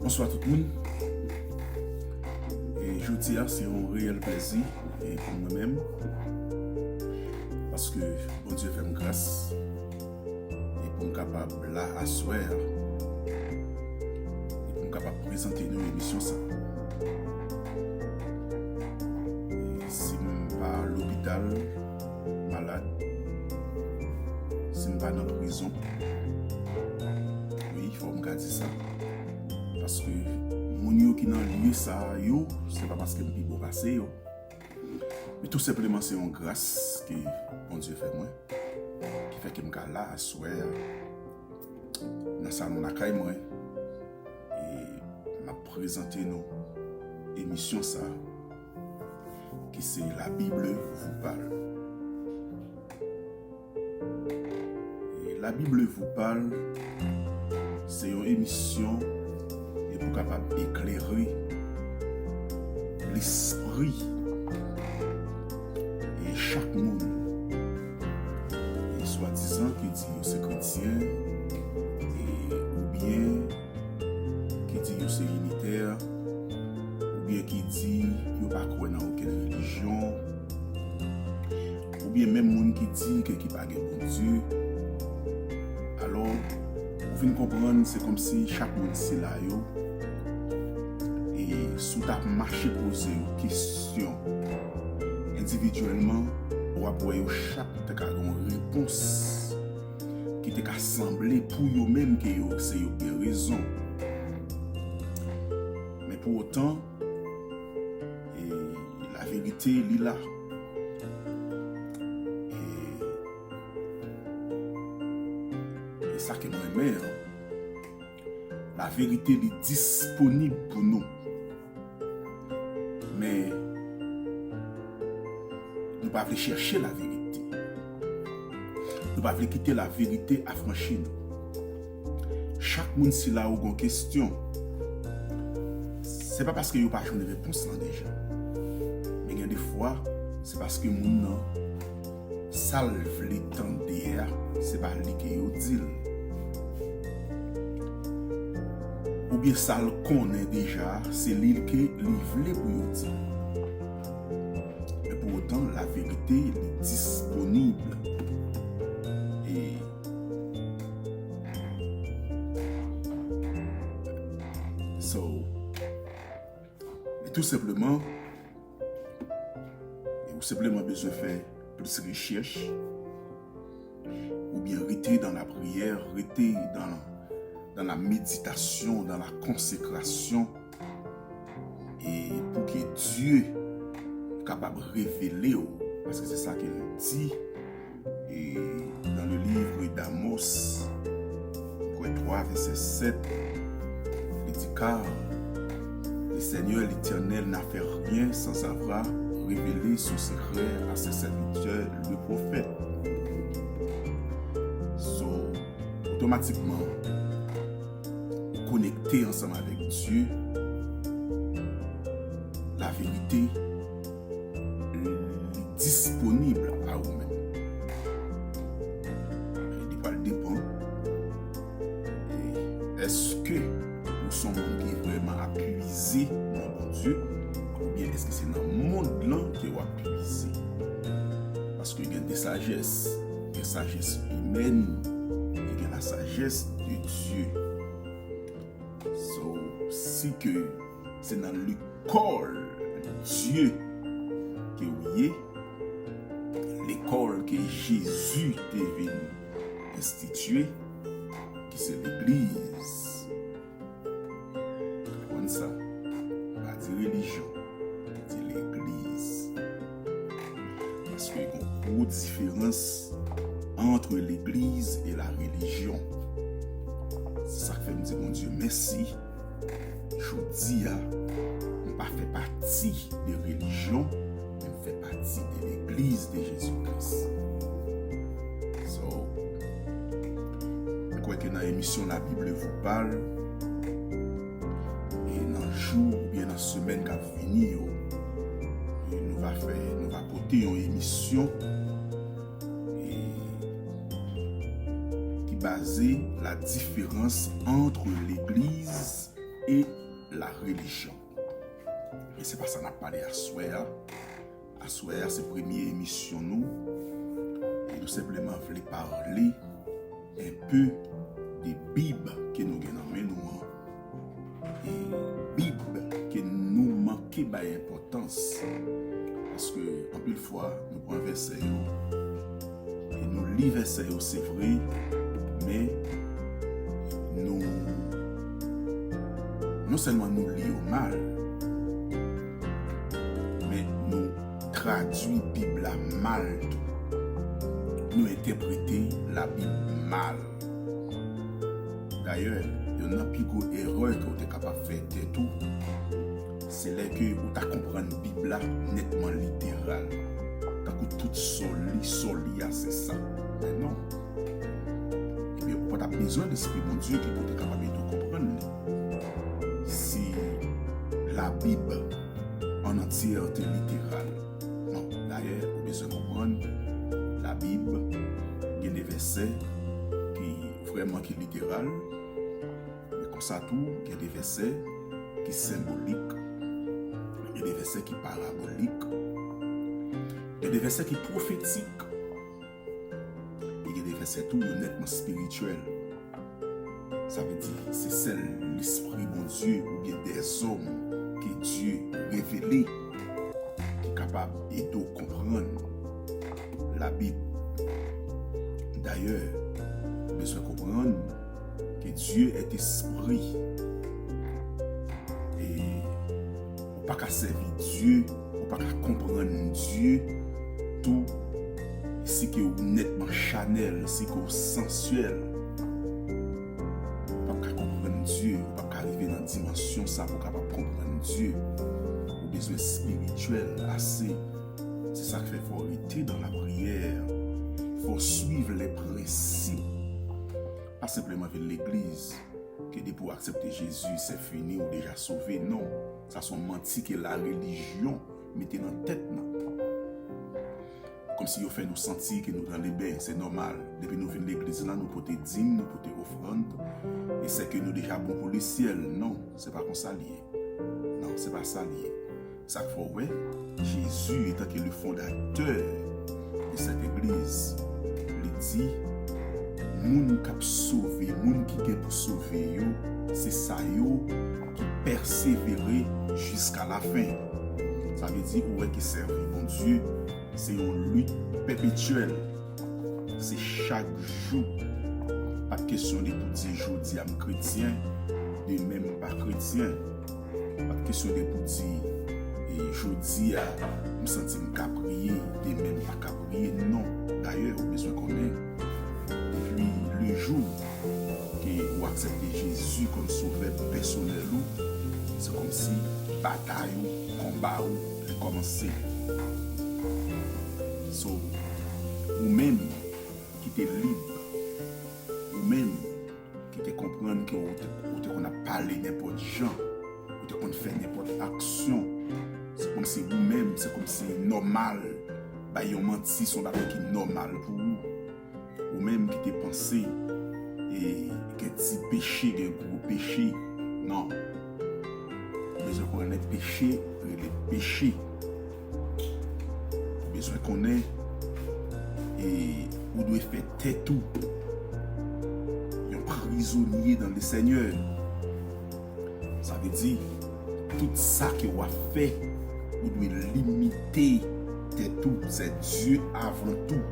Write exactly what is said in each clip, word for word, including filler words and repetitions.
Bonswa tout moun. E jodi a, se yon reyèl plèzi e pou mwen menm, paske Bondye fè m gras e pou m kapab la aswè a, e pou m kapab prezante nou emisyon sa. E si m pa lopital, malad, si m pa nan prizon, wi, fò m ka di sa. Paske moun yo ki nan lye sa yo, se pa paske m pi bon pase yo. Men tou senpleman, se yon gras ke Bondye fè mwen, ki fè ke m ka la aswè a nan salon lakay mwen. E m ap prezante nou emisyon sa, ki se La Bible vous parle. E La Bible vous parle, se yon emisyon e pou kapab eklere lespri e chak moun. E swadizan ki di yo se kretyen, e oubyen ki di yo se initè, oubyen ki di yo pa kwè nan okenn relijyon, oubyen menm moun ki di ke ki pa gen Bondye. Alò, ou vin konprann, se kòmsi chak moun sila yo, e si w t ap mache poze yo kesyon endividyèlman, w ap wè yo chak te ka gen yon repons ki te ka sanble pou yo menm ke yo, se yo ki gen rezon. Men pou otan, e, laverite, li la. E, e sa ke m renmen an, laverite, li disponib pou nou. Men, nou pa vle chèche laverite. Nou pa vle kite laverite afranchi nou. Chak moun sila yo gon kesyon. Se pa paske yo pa jwenn repons lan deja. Men gen de fwa, se paske moun nan, sa l vle tande a, se pa li ke yo di l. Oubyen sa l konnen deja, se li ke li vle pou yo di l. Men pou otan, laverite, li disponib. E, so, men tou senpleman, e ou senpleman bezwen fè plis rechèch, oubyen rete dans la prière, rete dans, dans la méditation, dans la consécration, e pou ke Dye kapab revele w, paske se sa ke l di, e dans le livre d'Amos, m kwè twa, vèsè sèt, li di, car le Seigneur l'Éternel n'a fait rien sans avoir révélé son secret à ses serviteurs, le prophète. So, otomatikman, ou konekte ansanm avèk Dye, laverite, li disponib a ou menm. Li pral depann, e, èske ou se yon moun ki vrèman ap puize nan Bondye, oubyen èske se nan mond lan ke w ap puize? Paske gen de sajès. Gen sajès imèn e gen la sajès de Dye. So, si ke se nan lekòl Dye ke w ye, lekòl ke Jezi te vin enstitye, ki se legliz. Konn sa, pa di relijyon, di legliz. Paske gon gwo diferans entre legliz e la religion. Se sa k fè m di Bondye mèsi. Jodi a, m pa fè pati de relijyon, men m fè pati de legliz de Jezi Kris. So, m kwè ke nan emisyon La Bible vous parle, e nan jou oubyen nan semèn k ap vini yo, e nou va fè, nou va pote yon emisyon, e ki baze la différence entre l'église et la religion. Men se pa sa n ap pale aswè a. Aswè a se premye emisyon nou. E nou senpleman vle pale enpe de Bib ke nou gen nan men nou an. E Bib ke nou manke bay enpòtans. Paske anpil fwa, nou pran vèsè yo, e nou li vèsè yo, se vre, men nou, non sèlman nou li yo mal, men nou tradui Bib la mal tou. Nou entèprete Labib mal. Dayè, yonn nan pi gwo erè ke w te kapab fè tèt ou, se lè ke ou ta konprann Bib la nètman literal. Tankou tout sa w li, sa w li a, se sa. Men non. Ebyen, ou pa t ap bezwen Lespri Bondye ki pou te kapab ede w konprann li. Si Labib an antye te literal. Non, dayè, ou bezwen konprann Labib, gen de vèsè ki vrèman ki literal, men konsa tou, gen de vèsè ki senbolik, gen de vèsè ki parabolik, gen de vèsè ki pwofetik, e gen de vèsè tou, yo nètman espirityèl. Sa vle di, se sèl Lespri Bondye oubyen dèzòm ke Dye revele ki kapab ede w konprann Labib. Dayè, ou bezwen konprann ke Dye est esprit. E ou pa ka sèvi Dye, ou pa ka konprann Dye tou, si ke ou nètman chanèl, si ke ou sansyèl. Ou p ap ka konprann Dye, ou p ap ka rive nan dimansyon sa pou w kapab konprann Dye. Ou bezwen espirityèl ase. Se sa k fè fò w rete dans la prière. Fò w suiv les principes. Pa senpleman vin legliz, ke depi w aksepte Jezi, se fini, ou deja sove. Non, sa se yon manti ke larelijyon mete nan tèt nou. Kòmsi yo fè nou santi ke nou nan leben, se nòmal. Depi nou vin legliz la, nou pote dim, nou pote ofrann, e se ke nou deja bon pou lesyèl. Non, se pa konsa l ye. Non, se pa sa l ye. Sa k fè w wè, Jezi, etan ke le fondatè de cette église, li di, moun k ap sove, moun ki gen pou sove yo, se sa yo ki pèsevere jiska lafen. Sa vle di, ou wè ke sèvi Bondye, se yon lit pèpetyèl. Se chak jou. Pa t kesyon de pou di, jodi a m kretyen, demen m pa kretyen. Pa t kesyon de pou di, e, jodi a, m santi m ka priye, demen m pa ka priye. Non. Dayè, ou bezwen konnen, depi le jou ke ou aksepte Jezi kòm sovè pèsonèl ou, se kòmsi batay ou, konba ou, li kòmanse. So, ou menm ki te lib, ou menm ki te konprann ke ou te, ou te konn ap pale nenpòt jan, ou te konn fè nenpòt aksyon. Se kòmsi ou menm, se kòmsi nòmal, bay yon manti, se yon bagay ki nòmal pou ou. Ou menm ki te panse, e, gen ti peche, gen gwo peche. Non. Ou bezwen konnen peche, rele peche. Ou bezwen konnen, e, ou dwe fè tèt ou yon prizonye dans le Seigneur. Sa vle di, tout sa ke w ap fè, ou dwe limite tèt ou. C'est Dieu avant tout.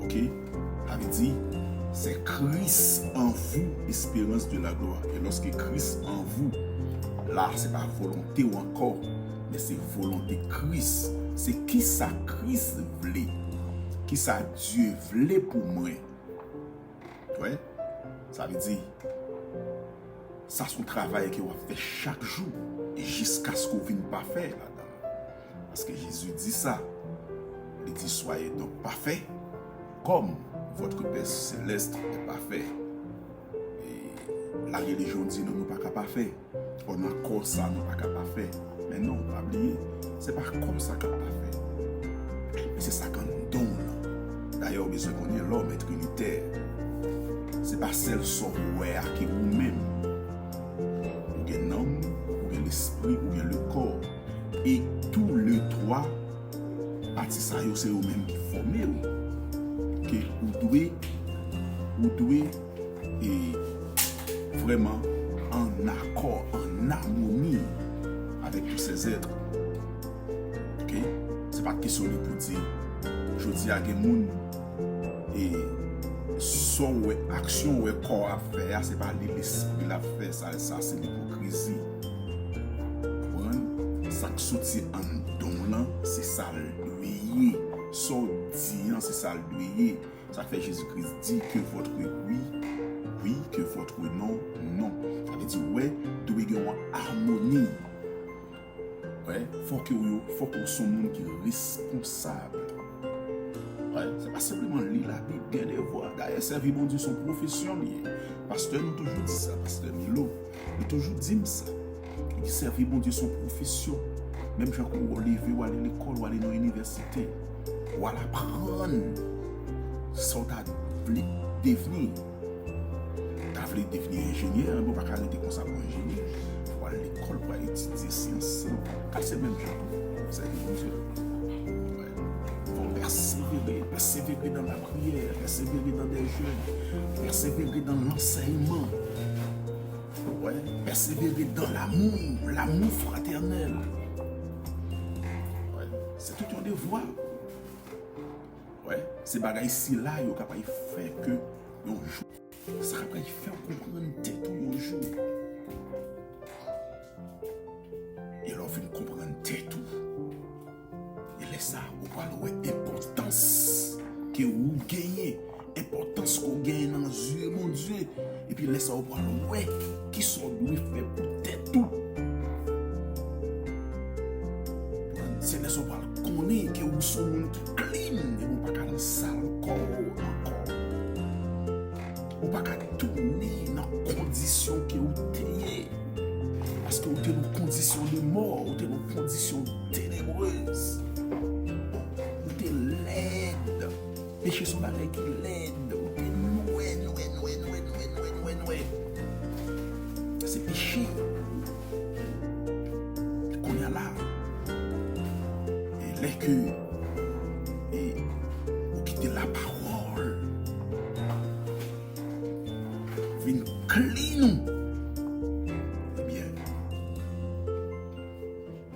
Oke? Sa vle di, c'est Christ en vous, espérance de la gloire. E lòske Christ en vous, la, se pa volonte w ankò, men se volonte Christ. Se kisa Christ vle. Kisa Dye vle pou mwen. Wè? Sa vle di, sa se yon travay ke w ap fè chak jou, jiskaske w vin pafè ladan l. Paske Jezi di sa. Li di, soyez donc parfaits, comme votre Père céleste est parfait. E larelijyon di nou, nou pa ka pafè. O, nan kò sa, nou pa ka pafè. Men non, pa bliye, se pa kò sa k ap pafè. Men se sa k anndan w lan. Dayè, ou bezwen konnen, l'homme est trinitaire. Se pa sèl sa w wè a ki ou menm. lespri oubyen le kò. E tou le twa pati sa yo, se yo menm ki fòme w. Ke ou dwe, ou dwe e vrèman an akò, an amoni avèk tous ces êtres. Ok? Se pa kesyon de pou di, jodi a gen moun, e sa w wè, aksyon w wè kò w ap fè a, se pa li lespri l ap fè sa, sa se ipokrizi. Konprann? Sa k soti anndan w lan, se sa l dwe ye. Sa w di an, se sa l dwe ye. Sa k fè Jezi Kris di, que votre oui, oui, que votre non, non. Sa vle di, wè, dwe gen yon amoni. Wè, fòk ou yo, fòk ou se yon moun ki responsab. Wè, se pa senpleman li Labib, gen devwa. Dayè, sèvi Bondye se yon pwofesyon li ye. Pastè nou toujou di sa, pastè Milo, li toujou di m sa. Li di sèvi Bondye se yon pwofesyon. Menm jan ke w leve, w ale lekòl, w ale nan inivèsite, w al aprann sa w ta vle devni. Ta vle devni enjenyè, men w pa ka rete konsa pou enjenyè. Fò w al lekòl pou w al etidye syans lan. Kal se menm jan tou. Sèvi Bondye. Wè. Fò w pèsevere, pèsevere dans la prière, pèsevere dans des jeûnes, pèsevere dans l'enseignement. Wè. Pèsevere dans l'amour, l'amour fraternel. Wè. Se tout yon devwa. Wè. Se bagay sila yo k ap fè ke yon jou, sa k ap fè w konprann tèt ou yon jou. E lè w fin konprann tèt ou, e lè sa a, ou pral wè enpòtans ke ou genyen, enpòtans ke ou genyen nan zye Bondye. Epi lè sa a, ou pral wè kisa w dwe fè pou tèt ou. Se lè sa a, ou pral konnen ke ou se yon moun ki clean, e ou pa ka nan sal kò w ankò. Ou pa ka tounen nan kondisyon ke ou te ye. Paske ou te nan kondisyon de mò, ou te nan kondisyon tenebrez. Ou te lèd. Peche se yon bagay ki lèd. Ou te nwè, nwè, nwè. Se peche. Kounye a la, e lè ke, e, ou kite lapawòl vin clean ou, ebyen,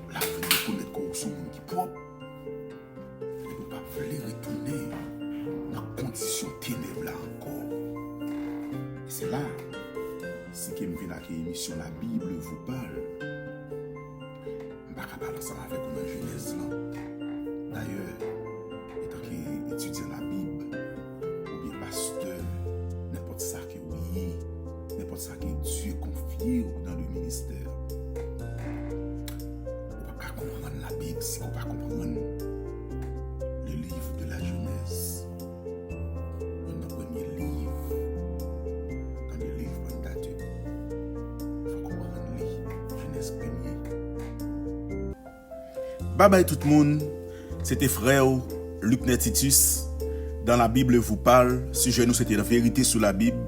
l ap vin rekonèt ke w se yon moun ki pwòp, epi w p ap vle retounen nan kondisyon tenèb la ankò. E se la, si ke m vin ak emisyon La Bible vous parle, m pa ka pale ansanm avèk ou nan Jenèz lan. Dayè, etanke etidyan Labib, oubyen pastè, nenpòt sa ke ou ye, nenpòt sa ke Dye konfye ou dans le ministère, ou p ap ka konprann Labib si ou pa konprann le livre de la Genèse. Youn nan premye liv nan le livre Pentateuch. Fòk ou konprann li, Jenèz premye. Babay tout moun, se te frè w, Luckner Titus, dans La Bible vous parle, sijè nou se te la vérité sur la Bible.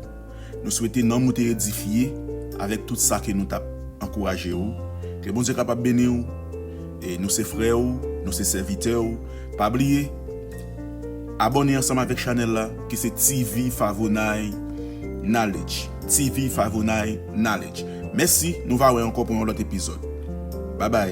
Nou swete nanm ou te edifye avèk tout sa ke nou t ap ankouraje w. Ke Bondye kapab beni w. E nou se frè w, nou se sèvitè w. Pa bliye, abòne ansanm avèk chanèl la, ki se T V Favonay Knowledge. T V Favonay Knowledge. Mèsi, nou va wè ankò pou yon lòt epizòd. Babay.